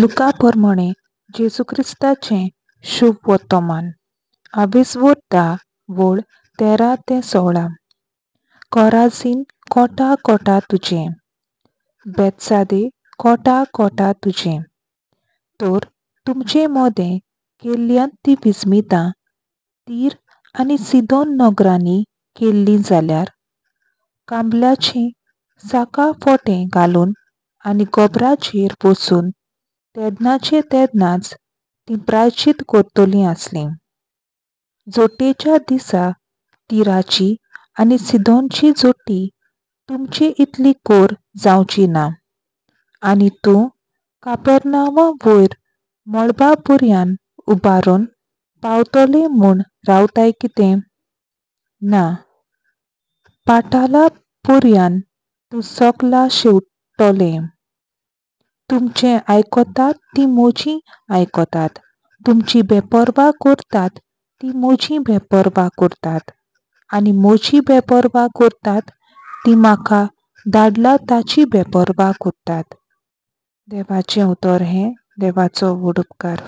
लुका पोरमाणें जेजू क्रिस्ताचें शुभ वर्तमान आवेसवोर 10 वळ 13 ते 16. कोराजीन कोटा कोटा तुजें, बेतसादे कोटा कोटा तुजें. तर तुमचे मोदें केल्ल्यांत ती विस्मितां तीर आनी सिदोन नगरांनी केल्लीं जाल्यार कांबल्याचीं साका फोटे घालून आनी गोबराचेर बसून तेदनाचे तेदनाच तीं प्रायचीत करतलीं आसलीं. जोटेच्या दिसा तिराची आनी सिदोनची जोटी तुमची इतली कोर जावची ना. आनी तूं कापेरनांवा वयर मळबा पुरयान उबारून पावतलें म्हूण रावताय कितें? ना, पाटाला पुरयान तूं सोकला शेंवटलें. तुमचें आयकतात ती म्हजी आयकतात, तुमची बेपर्वा करतात ती म्हजी बेपर्वा करतात, आनी म्हजी बेपर्वा करतात ती म्हाका धाडला ताची बेपर्वा करतात. देवाचें उतर हें देवाचो व्हड उपकार.